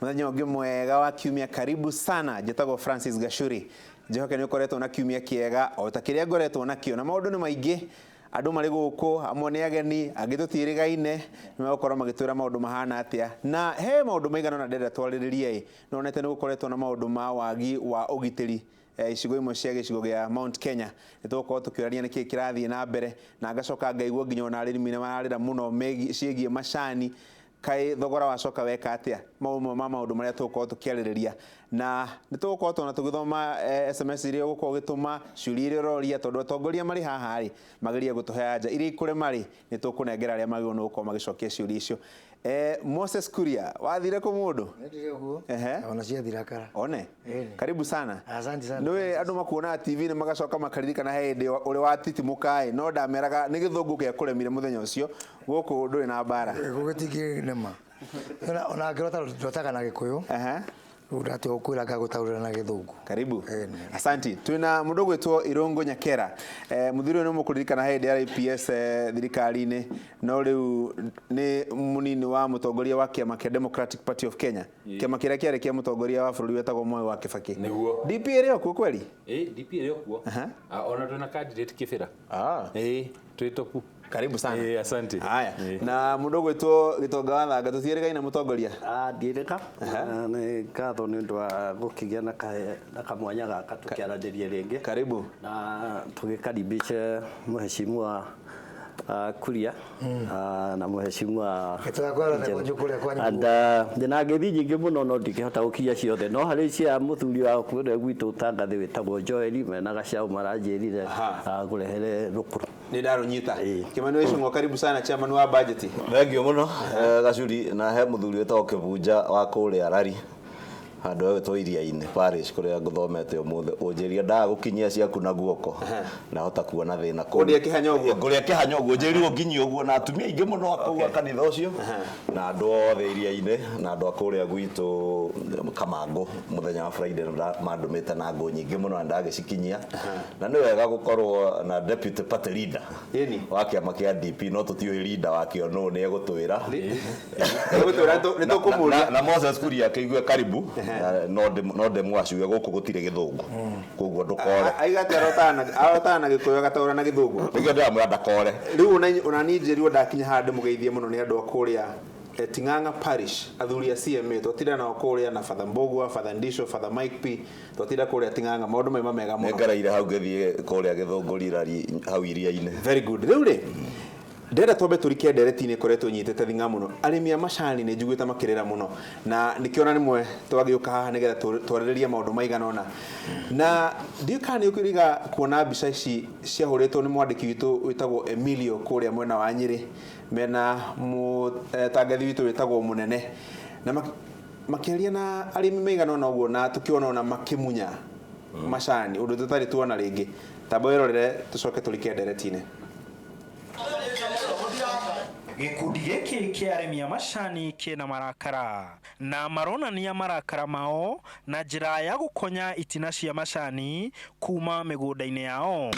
Muthenya ũngĩ mwega wa kiumia, karibu sana. Njĩtagwo Francis Gachuri. Njihoke nĩ ũkoretwo na kiumia kĩega o ta kĩrĩa ngoretwo nakĩo, na maũndũ nĩ maingĩ. Andũ marĩ gũkũ, amwe nĩ ageni, angĩ tũtiĩrĩgaine, nĩ megũkorwo magĩtwĩra maũndũ mahana atĩa. Na he maũndũ maigana ũna ndĩrenda twarĩrĩrie ĩ. Nonete nĩ gũkoretwo na maũndũ ma wagi wa ũgitĩri icigo imwe cia gĩcigo gĩa Mount Kenya. Nĩ tũgũkorwo tũkĩũrania nĩkĩĩ kĩrathiĩ na mbere, na ngacoka ngaigua nginya ona arĩmi nĩ mararĩra mũno ciĩgiĩ macani, kaĩ thogora wacoka weka atĩa. Mamwe ma maũndũ marĩa tũgũkorwo tũkĩarĩrĩria, na nĩ tũgũkorwo tona tũgĩthoma SMS iria ũgũkorwo ũgĩtũma, ciũria iria ũroria, tondũ atongoria marĩ haha rĩ, magerie gũtũhe anja iria ikũrema rĩ, nĩ tũkũnengera arĩa magĩrĩirwo nĩ gũkorwo magĩcokia ciũria icio. Moses Kuria, wathire kũ mũndũ? Ndire ũguo. Ona ciathira kara. One. Ĩni. Karibu sana. Asante sana. Nĩũĩ andũ makuonaga TV-inĩ magacoka makaririkana he hĩndĩ ũrĩ watitimũka ĩ, no ndameraga nĩ gĩthũngũ gĩa kũremire mũthenya ũcio, gũkũ ndũrĩ na mbara. Gũgĩtingĩnema. Ona ngĩrota ndotaga na Gĩkũyũ. Rĩu ndatua gũkwĩra ngagũtaũrĩra na Gĩthũngũ. Karibu. Ĩni. Asanti. Twĩna mũndũ ũgwĩtwo Irũngũ Nyakera. Mũthuri ũyũ nĩ mũkũririkana he hĩndĩ yarĩ PS thirikari-inĩ, no rĩu nĩ mũnini wa mũtongoria wa kĩama kĩa Democratic Party of Kenya. Kĩama kĩrĩa kĩarĩ kĩa mũtongoria wa bũrũri wetagwo Moi wa Kibaki. Nĩguo. DP ĩrĩ o kuo kweli? Ĩ, DP ĩrĩ o kuo. Ona twĩna candidate Kĩbĩra. Ĩ, twĩ topu. Karibu sana. Ĩ, asante. Haya. Na mũndũ ũgwĩtwo Gĩtonga wa Thanga, tũtiĩrĩgaine mũtongoria? Ndiĩrĩga. Nĩ ngatho nĩ ũndũ wa gũkĩgĩa na kamwanya gaka tũkĩaranĩrie rĩngĩ. Karibu. Na tũgĩkaribishe mheshimiwa Kuria na mheshimiwa And ndĩna ngeithi nyingĩ mũno no ndingĩhota gũkinyia ciothe, no harĩ cia mũthuri wa kũrĩa gwitũ Tangathĩ wĩtagwo Joel mena gacaũ maranjĩrire ngũrehere rũkũrũ. Nĩ ndarũnyita. Kĩmani wa Icũng'wa, karibu sana, chairman wa budget. Thengiũ mũno Gacuri, na he mũthuri wĩtagwo Kĩbunja wa kũrĩa Rari handũ hegwĩtwo Iria-inĩ parish kũrĩa ngũthomete ũmũthĩ, ũnjĩrire ndaga gũkinyia ciaku na guoko ndahota kuona thĩna kũu. Ngũrĩa kĩhanya ũguo? Ngũrĩa kĩhanya ũguo, njĩrirwo nginyie ũguo na atumia aingĩ mũno a kũu a kanitha ũcio na andũ othe Iria-inĩ na andũ a kũrĩa gwitũ Kamangũ mũthenya wa Friday mandũmĩte na ngũ nyingĩ mũno na ndagĩcikinyia. Na nĩ wega gũkorwo na deputy party leader wa kĩama kĩa DP, no tũtiũĩ leader wakĩo nũ, nĩ egũtwĩra. Egũtwĩra, nĩ tũkũmũria. Na Moses Kuria akĩigue karibu, no ndĩmwaciwe gũkũ gũtirĩ gĩthũngũ, koguo ndũkore. Aiga atĩ arotaga na Gĩkũyũ agataũra na Gĩthũngũ. Nĩkĩo ndĩramwĩra ndakore. Rĩu ona niĩ njĩrirwo ndakinya haha ndĩmũgeithie mũno nĩ andũ a kũrĩa Ting'ang'a Parish, athuri a CMA, twatinda nao kũrĩa na Father Mbũgua, Father Ndisho, Father Mike P, twatinda kũrĩa Ting'ang'a, maũndũ maima mega mũno. Nĩngereire hau ngĩthiĩ kũrĩa Gĩthũngũri rari hau iria-inĩ. Very good. Rĩu rĩ, ndĩrenda twambe tũrike ndereti-inĩ ĩkoretwo ĩnyitĩte thing'a mũno. Arĩmi a macani nĩ njiguĩte makĩrĩra mũno, na nĩkĩo ona rĩmwe twagĩũka haha nĩgetha twarĩrĩrie maũndũ maigana ũna. Na ndiũĩ kana nĩ ũkĩriga kuona mbica ici ciahũrĩtwo nĩ mwandĩki witũ wĩtagwo Emilio kũrĩa mwena wa Nyĩrĩ, mena mũtangathi witũ wĩtagwo Mũnene, na makĩaria na arĩmi maigana ũna ũguo, na tũkĩona ona makĩmunya macani, ũndũ tũtarĩ tuona rĩngĩ. Tamba wĩrorere tũcoke tũrike ndereti-inĩ. Gĩkundi gĩkĩ kĩa arĩmi a macani kĩna marakara na maronania marakara mao na njĩra ya gũkonya itina cia macani kuma mĩgũnda-inĩ yao.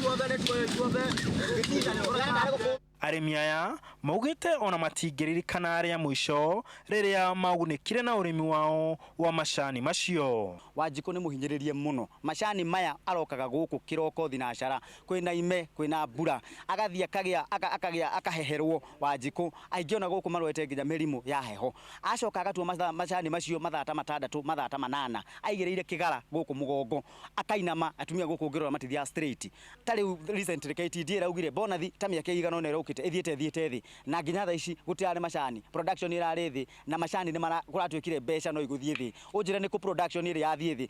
Arĩmi aya maugĩte ona matingĩririkana rĩa mũico rĩrĩa magunĩkire na ũrĩmi wao wa macani macio. Wanjikũ nĩ mũhinyĩrĩrie mũno. Macani maya arokaga gũkũ kĩroko thinacara, kwĩna ime, kwĩna mbura, agathiĩ akagĩa, akagĩa, akaheherwo Wanjikũ. Aingĩ ona gũkũ marwarĩte nginya mĩrimũ ya heho. Acoka agatua macani macio mathaa ta matandatũ, mathaa ta manana, aigĩrĩire kĩgara gũkũ mũgongo, akainama. Atumia gũkũ ũngĩrora matithiaga straight. Ta rĩu recently KTDA ĩraugire bonathi ta mĩaka ĩigana ũna ĩrokĩte ĩthiĩte ĩthiĩte thĩ, na nginya thaa ici gũtirarĩ macani, production ĩrarĩ thĩ, na macani nĩ mara, kũratuĩkire mbeca no igũthiĩ thĩ. Ũnjĩre nĩkũ production ĩrĩ yathiĩ thĩ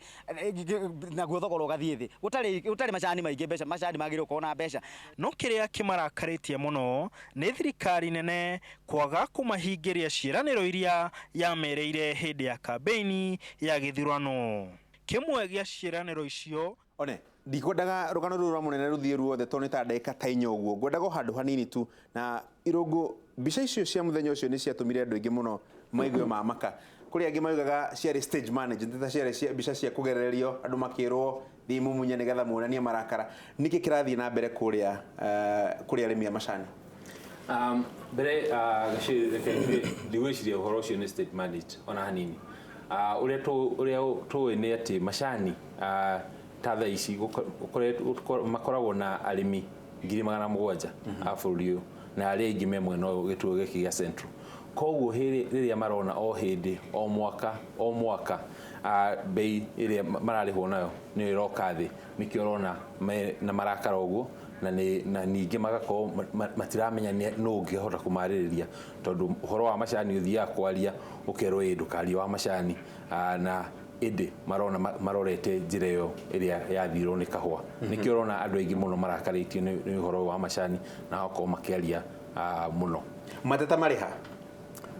naguo thogora ũgathiĩ thĩ? Gũtarĩ gũtarĩ macani maingĩ mbeca, macani magĩrĩirwo gũkorwo na mbeca. No kĩrĩa kĩmarakarĩtie mũno nĩ thirikari nene kwaga kũmahingĩria ciĩranĩro iria yamerĩire hĩndĩ ya kambĩini ya gĩthurano. Kĩmwe gĩa ciĩranĩro icio One, ndikwendaga rũgano rũrũ rwa mũnene rũthiĩ ruothe tondũ nĩ ta ndagĩka ta inya ũguo. Ngwendaga o handũ hanini tu. Na Irũngũ, mbica icio cia mũthenya ũcio nĩ ciatũmire andũ aingĩ mũno maigue mamaka. Kũrĩ angĩ maugaga ciarĩ stage managed, ta ciarĩ mbica cia kũgerererio, andũ makĩrwo thiĩ mumunye nĩgetha muonanie marakara. Nĩkĩ kĩrathiĩ na mbere kũrĩa kũrĩ arĩmi a macani? Mbere, Gachiri, reke njuge ndigwĩciria ũhoro ũcio nĩ stage managed ona hanini. Ũrĩa tũĩ nĩ atĩ macani ta thaa ici makoragwo na arĩmi 700,000 a bũrũri ũyũ, na arĩa aingĩ me mwena ũyũ gĩtugo gĩkĩ gĩa Central. Koguo rĩrĩa marona o hĩndĩ o mwaka bei ĩrĩa mararĩhwo nayo nĩyo ĩroka thĩ, nĩkĩo ũrona na marakara ũguo, na ningĩ magakorwo matiramenya nũ ũngĩhota kũmarĩrĩria, tondũ ũhoro wa macani ũthiaga kwaria ũkerwo ĩ ndũkarie wa macani, na ĩndĩ marona marorete njĩra ĩyo ĩrĩa yathirwo nĩ kahũa. Nĩkĩo ũrona andũ aingĩ mũno marakarĩtio nĩ ũhoro wa macani na magakorwo makĩaria mũno. Mateta marĩ ha?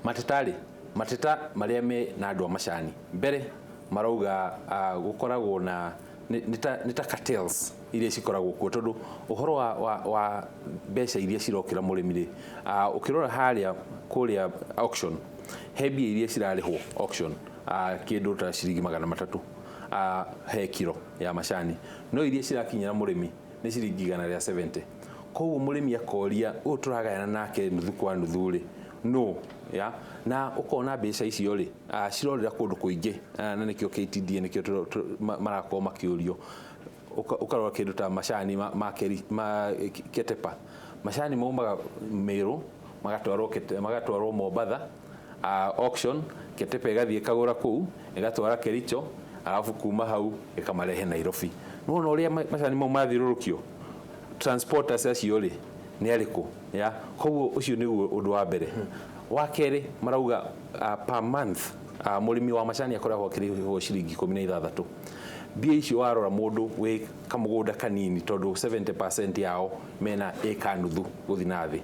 Mateta rĩ, mateta marĩa me na andũ a macani mbere marauga gũkoragwo na nĩ ta cartels iria cikoragwo kuo, tondũ ũhoro wa mbeca iria cirokĩra mũrĩmi rĩ, ũkĩrora harĩa kũrĩa auction, he mbia iria cirarĩhwo auction kĩndũ ta ciringi 300 he kiro ya macani, no iria cirakinyĩra mũrĩmi nĩ ciringi 170. Koguo mũrĩmi akoria ũyũ tũragayana nake nuthu kwa nuthu rĩ no ya, na ũkona mbeca icio rĩ cirorĩra kũndũ kũingĩ, na nĩkĩo KTDA nĩkĩo marakorwo makĩũrio. Ũkarora kĩndũ ta macani ma Ketepa, macani maumaga Meru magatwarwo Mombatha auction, Ketepa ĩgathiĩ ĩkagũra kũu ĩgatwara Kericho, alafu kuma hau ĩkamarehe Nairobi. Nĩwona ũrĩa macani mau mathiũrũrũkio, transporters acio rĩ nĩ arĩkũ ya? Koguo ũcio nĩguo ũndũ wa mbere. Wa kerĩ marauga per month mũrĩmi wa macani akoragwo akĩrĩhwo ciringi 16. Mbia icio warora mũndũ wĩ kamũgũnda kanini, tondũ 70% yao mena ĩka nuthu gũthiĩ na thĩ,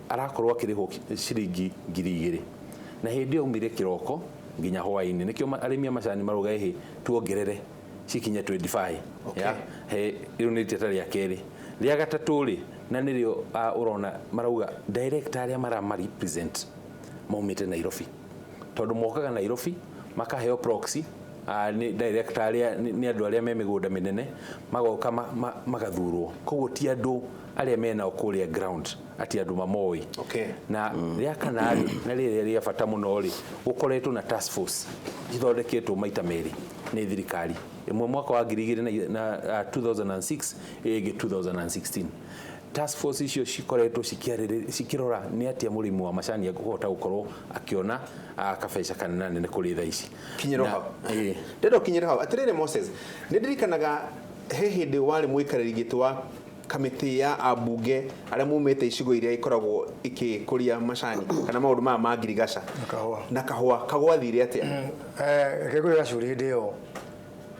arakorwo akĩrĩhwo ciringi 2,000, na hĩndĩ ĩyo aumire kĩroko nginya hwaĩ-inĩ. Nĩkĩo arĩmi a macani marauga ĩhĩ tuongerere cikinye 25. Ya, rĩu nĩ iteta rĩa kerĩ. Rĩa gatatũ rĩ, na nĩrĩo ũrona marauga director arĩa marama represent maumĩte Nairobi, tondũ mokaga Nairobi makaheo proxy nĩ director arĩa nĩ andũ arĩa me mĩgũnda mĩnene, magoka magathurwo. Koguo ti andũ arĩa menao kũrĩa ground, ati andũ mamoĩ. Na rĩa kana rĩ, na rĩrĩa rĩa bata mũno rĩ, gũkoretwo na task force ithondeketwo maita merĩ nĩ thirikari, ĩmwe mwaka wa 2006, ĩngĩ 2016. Task force icio cikoretwo cikĩrora nĩ atĩa mũrĩmi wa macani akũhota gũkorwo akĩona kabeca kanene kũrĩ thaa ici. Kinyĩrwo hau. Ndĩrenda ũkinyĩre hau. Atĩrĩrĩ Moses, nĩ ndirikanaga he hĩndĩ warĩ mũikarĩri gĩtĩ wa kamĩtĩ ya ambunge arĩa maumĩte icigo iria ikoragwo ikĩkũria macani kana maũndũ maya ma ngirigaca na kahũa, kagwathire atĩa? Reke ngwĩre Gacuri, hĩndĩ ĩyo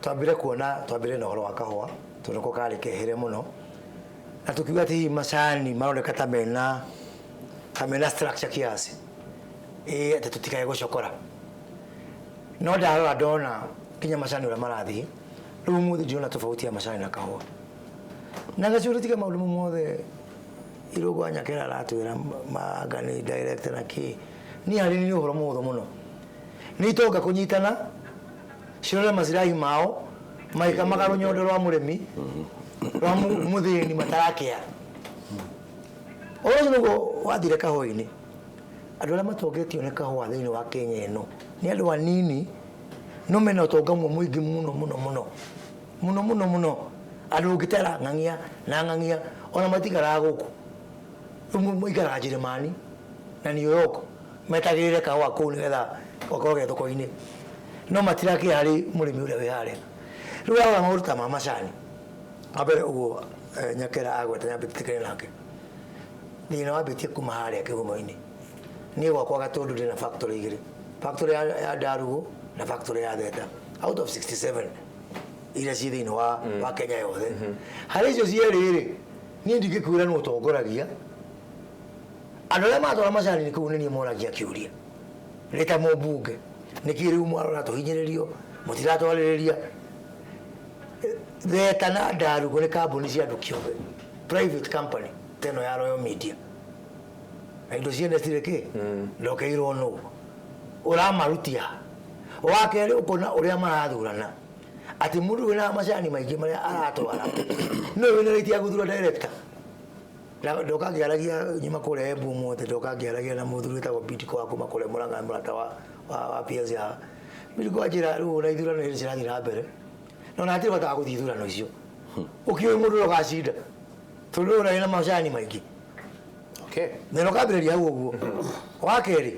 twambire kuona, twambire na ũhoro wa kahũa tondũ ko karĩ kehere mũno, na tukiuga atĩ hihi macani maroneka ta mena structure kiasi, atĩ tũtikae gũcokora. No ndarora ndona nginya macani ũrĩa marathiĩ rĩu ũmũthĩ ndirona tofauti ya macani na kahũa. Na Gacuri, tiga maũndũ mothe Irũngũ wa Nyakera aratwĩra manga nĩ director na kĩ, niĩ harĩ niĩ nĩ ũhoro mũhũthũ mũno. Nĩ itonga kũnyitana cirore macirai mao maikamaga rũnyondo rwa mũrĩmi rwa mũthĩni matarakĩa. Ũhoro ũcio nĩguo wathire kahũa-inĩ. Andũ arĩa matongetio nĩ kahũa thĩinĩ wa Kenya ĩno nĩ andũ anini, no mena ũtonga mũingĩ mũno mũno mũno mũno mũno mũno. Andũ ũngĩtara ng'ang'ia na ng'ang'ia ona matikaraga gũkũ, rĩu maikaraga Njĩrĩmani na New York, metagĩrĩre kahũa kũu nĩgetha gakorwo ge thoko-inĩ, no matirakĩa harĩ mũrĩmi ũrĩa wĩ harĩa. Rĩu warora maũndũ ta ma macani, wa mbere ũguo Nyakera agweta nyambĩtĩkane nake, thĩna wambĩtie kuma harĩa kĩhumo-inĩ. Niĩ gwakwa Gatũndũ ndĩna factory igĩrĩ, factory ya Ndarugu na factory ya Theta, out of 67 iria ciĩ thĩinĩ wa Kenya yothe. Harĩ icio cierĩ rĩ, niĩ ndingĩkwĩra nũ ũtongoragia. Andũ arĩa matwara macani kũu nĩ niĩ moragia kĩũria nĩ ta mũmbunge, nĩkĩ rĩu mwarora tũhinyĩrĩrio mũtiratwarĩrĩria. Theta na Ndarugu nĩ kambuni cia andũ kĩũmbe, private company ta ĩno ya Royal Media, na indo ciene citirĩ kĩ ndokeirwo nũ ũramarutia. Wa kerĩ ũkona ũrĩa marathurana, atĩ mũndũ wĩna macani maingĩ marĩa aratwara no wĩna right ya gũthura director. Ndoka ngĩaragia nyuma kũrĩa Embu ũmũthĩ, ndoka ngĩaragia na mũthuri wĩtagwo Bidco wa kuma kũrĩa Mũrang'a, mũrata wa PS ya. Miriko anjĩra rĩu ona ithurano hĩndĩ cirathiĩ na mbere na ona hatirĩ bata wa gũthiĩ ithurano icio ũkĩũĩ mũndũ ũrĩa ũgacinda tondũ ũrĩa wĩna macani maingĩ. Okay. Na ũkambĩrĩria hau ũguo. Wa kerĩ,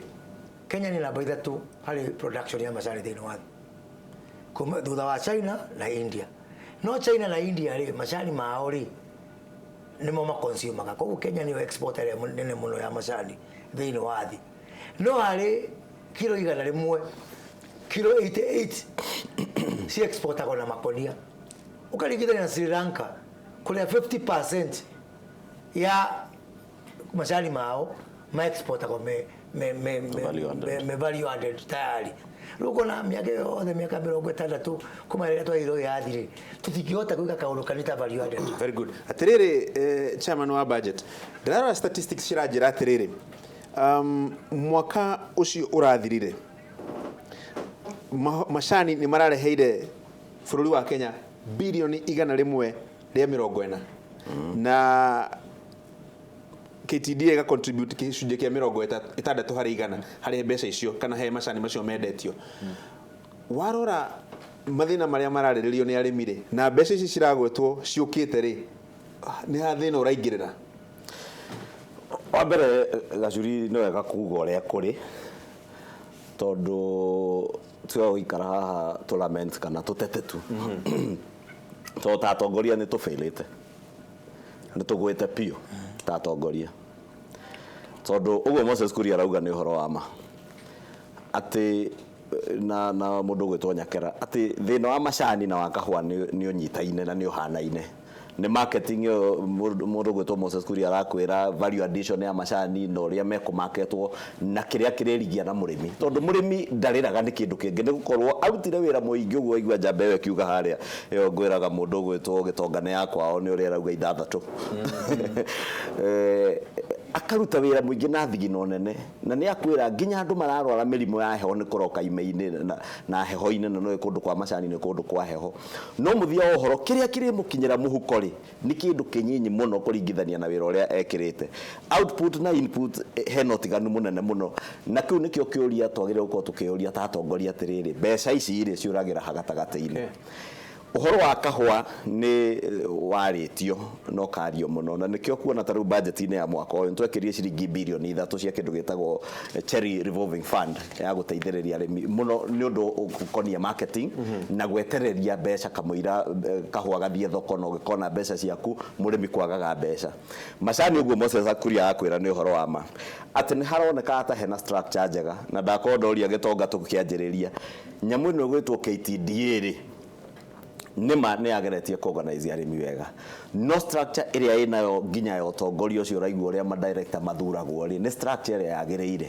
Kenya nĩ namba 3 harĩ production ya macani thĩinĩ wa thĩ kuma thutha wa China na India. No China na India rĩ, macani mao rĩ nĩmo maconsumaga, koguo Kenya nĩyo exporter ĩrĩa nene mũno ya macani thĩinĩ wa thĩ. No harĩ kiro 100, kiro 88 ci exportagwo na makonia. Ũkaringithania na Sri Lanka kũrĩa 50% ya macani mao ma exportagwo me me me me Value added. me value added tayari. Rĩu ũkona mĩaka ĩyo yothe, mĩaka 60 kuma rĩrĩa twagĩrwo wĩyathi rĩ, tũtingĩhota gwĩka kaũndũ kanini ta value added. Very good. Atiriri, chairman wa budget, ndĩrarora statistics ciranjĩra atĩrĩrĩ, mwaka ũcio ũrathirire macani nĩ marareheire bũrũri wa Kenya birioni 140 na KTDA ĩga contribute gĩcunjĩ kĩa 60 harĩ igana harĩ mbeca icio kana he macani macio mendetio. Warora mathĩna marĩa mararĩrĩrio nĩ arĩmi rĩ, na mbeca ici ciragwetwo ciũkĩte rĩ, nĩ ha thĩna ũraingĩrĩra? Wa mbere Gacuri nĩ wega kuga ũrĩa kũrĩ, tondũ tiga gũikara haha tũ lament kana tũtete tu, tondũ ta atongoria nĩ tũbĩrĩte, nĩ tũgwĩte biũ ta atongoria, tondũ ũguo Moses Kuria arauga nĩ ũhoro wa ma atĩ na mũndũ ũgwĩtwo Nyakera atĩ thĩna wa macani na wa kahũa nĩ ũnyitaine na nĩ ũhanaine. Nĩ marketing ĩyo mũndũ ũgwĩtwo Moses Kuria arakwĩra value addition ya macani na ũrĩa mekũmaketwo na kĩrĩa kĩrĩrigia na mũrĩmi, tondũ mũrĩmi ndarĩraga nĩ kĩndũ kĩngĩ, nĩ gũkorwo arutire wĩra mũingĩ ũguo. Waigua njamba ĩyo ĩkiuga harĩa ĩyo ngwĩraga mũndũ ũgwĩtwo Gĩtonga nĩ ya kwao nĩ ũrĩa arauga 6. Akaruta wĩra mũingĩ na thigino nene, na nĩ akwĩra nginya andũ mararwara mĩrimũ ya heho nĩ kũroka ime-inĩ na heho-inĩ, na no kũndũ kwa macani nĩ kũndũ kwa heho. No mũthia wa ũhoro kĩrĩa kĩrĩmũkinyĩra mũhuko rĩ nĩ kĩndũ kĩnyinyi mũno kũringithania na wĩra ũrĩa ekĩrĩte. Output na input hena ũtiganu mũnene mũno, na kĩu nĩkĩo kĩũria twagĩrĩirwo gũkorwo tũkĩũria ta atongoria atĩrĩrĩ, mbeca ici rĩ ciũragĩra ha gatagatĩ-inĩ. Ũhoro wa kahũa nĩ warĩtio no kario mũno, na nĩkĩo kuona ta rĩu budget-inĩ ya mwaka ũyũ twekĩrire ciringi birioni 3 cia kĩndũ gĩtagwo Cherry Revolving Fund ya gũteithĩrĩria arĩmi mũno nĩ ũndũ ũkonia marketing na gwetereria mbeca kamũira kahũa gathiĩ thoko na ũgĩkona mbeca ciaku mũrĩmi kwagaga mbeca. Macani ũguo Moses Kuria akwĩra nĩ ũhoro wa ma atĩ nĩ haroneka ta hena structure njega, na ndakorwo ndoria Gĩtonga tũkĩanjĩrĩria nyamũ ĩno ĩgwĩtwo KTDA rĩ, nĩma nĩ yageretie kuorganize arĩmi wega, no structure ĩrĩa ĩnayo nginya ya ũtongoria ũcio ũraigua ũrĩa madirector mathuragwo rĩ, nĩ structure ĩrĩa yagĩrĩire.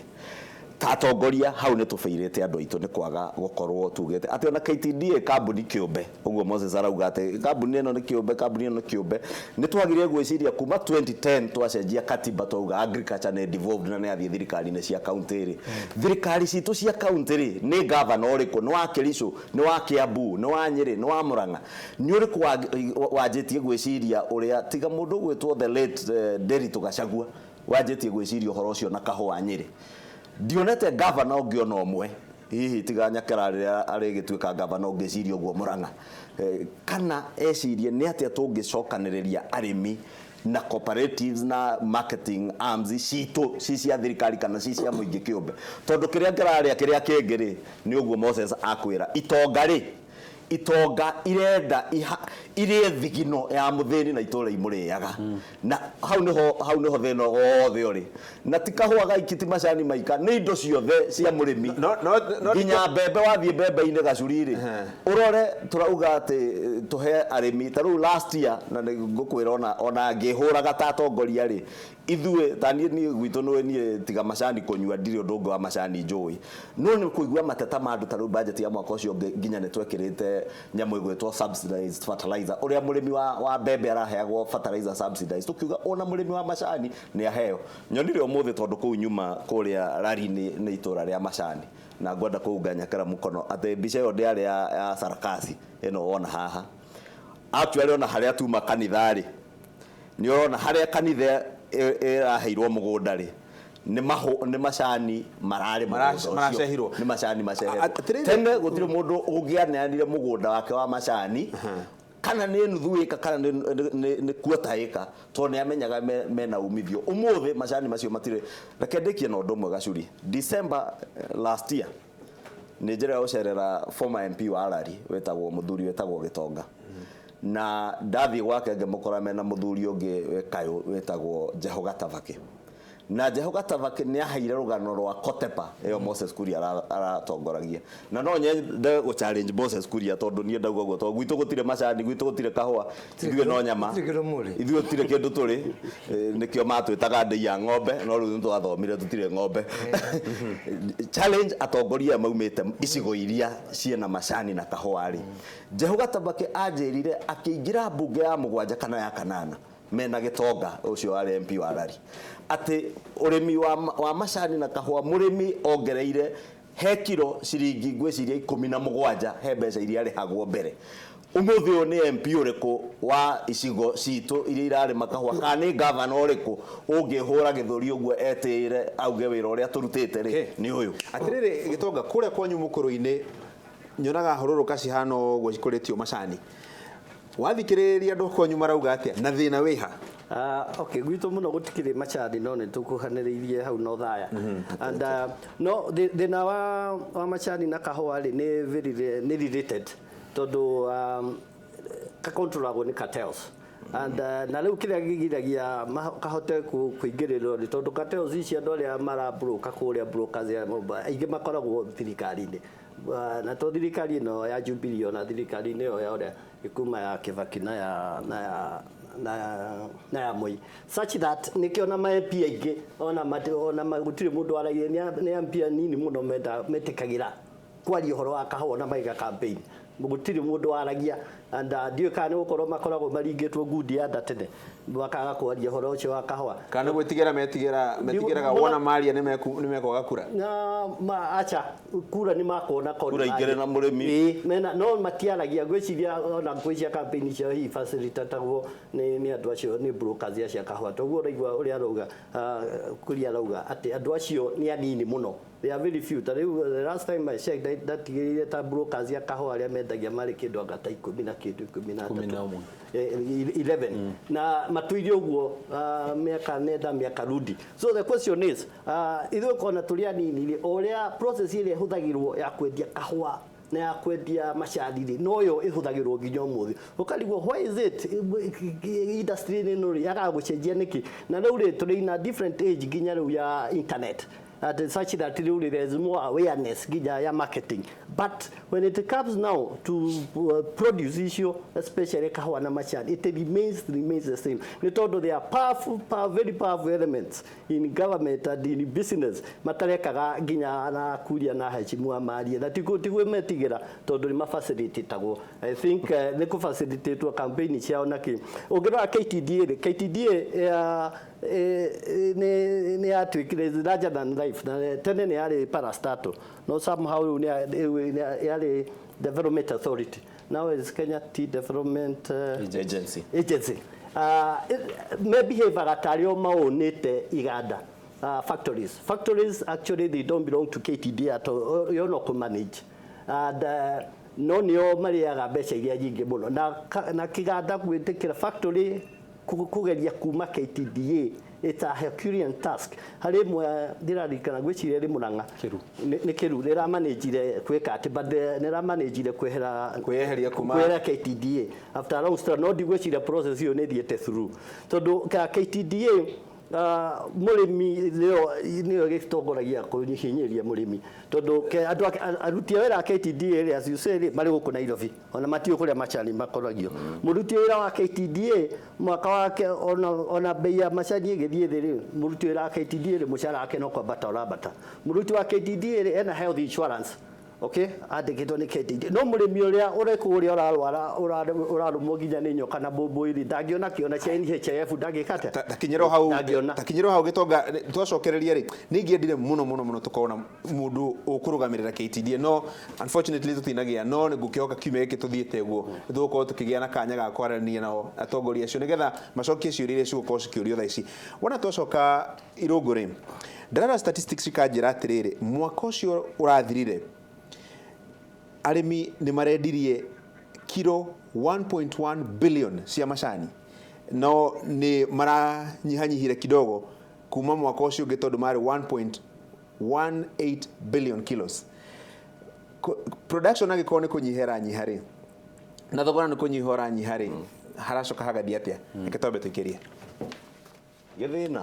Ta atongoria hau nĩ tũbĩirĩte andũ aitũ nĩ kwaga gũkorwo tugĩte atĩ ona KTDA kambuni kĩũmbe, ũguo Moses arauga atĩ kambuni ĩno nĩ kĩũmbe, kambuni ĩno nĩ kĩũmbe. Nĩ twagĩrĩire gwĩciria kuma 2010 twacenjia katiba twauga agriculture nĩ devolved na nĩ yathiĩ thirikari-inĩ cia county rĩ, thirikari citũ cia county rĩ nĩ governor ũrĩkũ, nĩ wa Kericho, nĩ wa Kiambu, nĩ wa Nyĩrĩ, nĩ wa Murang'a, nĩ ũrĩkũ wanjĩtie gwĩciria ũrĩa tiga mũndũ ũgwĩtwo the late Nderitu Gachagua wanjĩtie gwĩciria ũhoro ũcio na kahũa Nyĩrĩ. Ndionete governor ũngĩ ona ũmwe hihi tiga Nyakera rĩrĩa arĩgĩtuĩka governor ũngĩciria ũguo Murang'a, kana ecirie nĩ atĩa tũngĩcokanĩrĩria arĩmi na cooperatives na marketing arms citũ ci cia thirikari kana ci cia mũingĩ kĩũmbe, tondũ kĩrĩa kĩrarĩa kĩrĩa kĩngĩ rĩ nĩ ũguo Moses akwĩra itonga rĩ, itonga irenda irĩe thigino ya mũthĩni na itũra imũrĩaga, na hau nĩho thĩna wothe ũrĩ, na ti kahũa gaiki, ti macani maika, nĩ indo ciothe cia mũrĩmi nginya mbembe. Wathiĩ mbembe-inĩ Gacuri rĩ, ũrore tũrauga atĩ tũhe arĩmi ta rĩu last year, na nĩ ngũkwĩra ona ngĩhũraga ta atongoria rĩ, ithuĩ ta niĩ gwitũ nĩ niĩ tiga macani kũnyua ndirĩ ũndũ ũngĩ wa macani njũĩ, no nĩ kũigua mateta ma andũ ta rĩu budget ya mwaka ũcio nginya nĩ twekĩrĩte nyamũ ĩgwĩtwo subsidized fertilizer, ũrĩa mũrĩmi wa mbembe araheagwo fertilizer subsidized, tukiuga ona mũrĩmi wa macani nĩ aheo. Nyonire ũmũthĩ tondũ kũu nyuma kũrĩa Rari nĩ itũra rĩa macani, na ngwenda kũunga Nyakera mũkono atĩ mbica ĩyo ndĩarĩ ya sarakasi ĩno wona haha. Actually ona harĩa tuma kanitha rĩ, nĩ ũrona harĩa kanitha ĩraheirwo mũgũnda rĩ, Nĩ macani mararĩ mũgũnda ũcio. Maracehirwo. Nĩ macani maceherwo. Atĩrĩrĩ- Tene gũtirĩ mũndũ ũngĩaneanire mũgũnda wake wa macani kana nĩ nuthu ĩka kana nĩ quarter ĩka, tondũ nĩ amenyaga mena umithio. Ũmũthĩ macani macio matirĩ. Reke ndĩkie na ũndũ ũmwe, Gacuri. December last year nĩ njĩra ya gũcerera former MP wa Arari wĩtagwo mũthuri wĩtagwo Gĩtonga, na ndathiĩ gwake ngĩmũkora mena mũthuri ũngĩ wĩ kayũ wĩtagwo Jeho Gatabakĩ, na Jeho Gatabakĩ nĩ aheire rũgano rwa Kotepa ĩyo Moses Kuria aratongoragia, na no nyende gũ challenge Moses Kuria, tondũ niĩ ndauga ũguo tondũ gwitũ gũtirĩ macani, gwitũ gũtirĩ kahũa, ithuĩ no nyama. Gũtirĩ kĩndũ mũrĩ. Ithuĩ gũtirĩ kĩndũ tũrĩ. Nĩkĩo matwĩtaga ndĩi ya ng'ombe, no rĩu nĩtwathomire tũtirĩ ng'ombe. Challenge atongoria aya maumĩte icigo iria ciĩna macani na kahũa rĩ, Jeho Gatabakĩ anjĩrire akĩingĩra mbunge ya mũgwanja kana ya kanana mena Gĩtonga ũcio warĩ MP wa Rari atĩ ũrĩmi wa macani na kahũa, mũrĩmi ongereire he kiro ciringi ngwĩciria 17 he mbeca iria arĩhagwo mbere. Ũmũthĩ ũyũ nĩ MP ũrĩkũ wa icigo citũ iria irarĩma kahũa kana nĩ gavana ũrĩkũ ũngĩhũra gĩthũri ũguo etĩĩre auge wĩra ũrĩa tũrutĩte rĩ nĩ ũyũ? Atĩrĩrĩ Gĩtonga, kũrĩa kwanyu mũkũrũ-inĩ nyonaga hũrũrũka cihana ũguo cikũrĩtio macani. Wathikĩrĩria andũ kwanyu marauga atĩa na thĩna wĩha? Okay, gwitũ mũno gũtikĩrĩ macani, no nĩ tũkuhanĩrĩirie hau no thaya. And no thĩna wa macani na kahũa rĩ, nĩ very nĩ related, tondũ kakontrolagwo nĩ cartels. And na rĩu kĩrĩa gĩgiragia kahote kũingĩrĩrwo nĩ tondũ cartels ici, andũ arĩa marabroka kũrĩa, brokers aingĩ makoragwo thirikari-inĩ. Na to thirikari ĩno ya Jubilee, ona thirikari-inĩ ĩyo ya ũrĩa ĩkuma ya Kibaki na ya Moi, such that nĩkĩo na ma MP aingĩ ona gũtirĩ mũndũ waragia, nĩ MP anini mũno menda metĩkagĩra kwaria ũhoro wa kahũa na maiga campaign, gũtirĩ mũndũ waragia. And ndiũĩ kana nĩ gũkorwo makoragwo maringĩtwo ngundi ya nda tene makaga kwaria ũhoro ũcio wa kahũa. Kana nĩ gwĩtigĩra metigĩra metigĩraga wona maria nĩ mekwaga kura? Na ma, acha, kura nĩ makuona korwo Kura nĩ ingĩrĩ na mũrĩmi. Ĩĩ, mena no matiaragia. Ngwĩciria ona ngwĩciria campaign ciao hihi facilitatagwo nĩ andũ acio, nĩ brokers acio a kahũa. Toguo ũraigua ũrĩa arauga, Kuria arauga atĩ andũ acio nĩ anini mũno, they are very few. Ta rĩu the last time I checked, ndatigĩrĩire ta brokers a kahũa arĩa mendagia marĩ kĩndũ anga ta 10 na kĩndũ, 13. 11. 11, na matuire ũguo mĩaka nenda mĩaka rudi. So the question is, ithuĩ kona tũrĩ anini rĩ, o ũrĩa process ĩrĩa ĩhũthagĩrwo ya kwendia kahũa na ya kwendia macani rĩ, noyo ĩhũthagĩrwo nginya ũmũthĩ. Ũkarigwo, why is it industry ĩno rĩ yagaga gũcenjia nĩkĩ? Na rĩu rĩ, tũrĩ in a different age nginya rĩu ya internet, at such that really there is more awareness nginya ya marketing, but when it comes now to produce issue, especially kahũa na macani, it remains the same, nĩ tondũ there are powerful, power, very powerful elements in government and in business matarekaga nginya na Kuria na Heshimu marie, na tiguo metigĩra, tondũ nĩ mafacilitatagwo. I think nĩ kũfacilitatwo campaign ciao na kĩ. Ũngĩrora KTDA rĩ, KTDA nĩ yatuĩkire larger than life, na tene nĩ yarĩ parastatal, no somehow rĩu yarĩ development authority, now is Kenya Tea Development Agency. Agency. Mebehavaga tarĩ o maũnĩte iganda, factories. Factories actually, they don't belong to KTDA at all, yo no kũ-manage and no nĩo marĩaga mbeca iria nyingĩ mũno na kĩganda gwĩtĩkĩra factory kũgeria kuma KTDA, it's a Herculean task. Harĩ ĩmwe ndĩraririkana, ngwĩciria rĩ Murang'a. Kĩru. Nĩ Kĩru rĩramanĩnjire kwĩka atĩ, but nĩramanĩnjire kwehera Kwĩyeheria kuma- kwehera KTDA after a long struggle, no ndigwĩciria process ĩyo nĩ ĩthiĩte through, tondũ ka KTDA mũrĩmi nĩyo gĩtongoragia kũhinyĩrĩria mũrĩmi, tondũ andũ aruti a wĩra a KTDA rĩ, as you say rĩ, marĩ gũkũ Nairobi, ona matiũĩ kũrĩa macani makoragio. Mũruti wĩra wa KTDA mwaka wake ona bei ya macani ĩgĩthiĩ thĩ rĩ, mũruti wĩra wa KTDA rĩ, mũcara wake no kwambata ũrambata. Mũruti wa KTDA rĩ, ena health insurance. Okay, andĩkĩtwo nĩ KTDA, no mũrĩmi ũrĩa ũrĩ kũrĩa ũrarwara, ũrarũmwo nginya nĩ nyoka na mbũmbũĩ, ndangĩona kĩona cia NHIF, ndangĩka atĩa? Takinyĩrwo hau. Ndangĩona. Takinyĩrwo hau, gĩtonga twacokereria rĩ, nĩ ingĩendire mũno mũno mũno tũkorwo na mũndũ ũkũrũgamĩrĩra KTDA, no unfortunately tũtinagĩa, no nĩ ngũkĩhoka kiumia gĩkĩ tũthiĩte ũguo nĩ tũgũkorwo tũkĩgĩa na kanya ga kwaranĩria nao atongoria acio, nĩgetha macokie ciũria iria cigũkorwo cikĩũrio thaa ici. Wona twacoka irũngũ rĩ, ndarora statistics ikanjĩra atĩrĩrĩ, mwaka ũcio ũrathirire arĩmi nĩ marendirie kiro 1.1 billion cia macani, no nĩ maranyihanyihire kidogo kuma mwaka ũcio ũngĩ, tondũ marĩ 1.18 billion kilos. Production angĩkorwo nĩ kũnyiha ĩranyiha rĩ, na thogora nĩ kũnyiha ũranyiha rĩ, haracoka hagathiĩ atĩa? Reke twambe tũikĩrie gĩthĩna.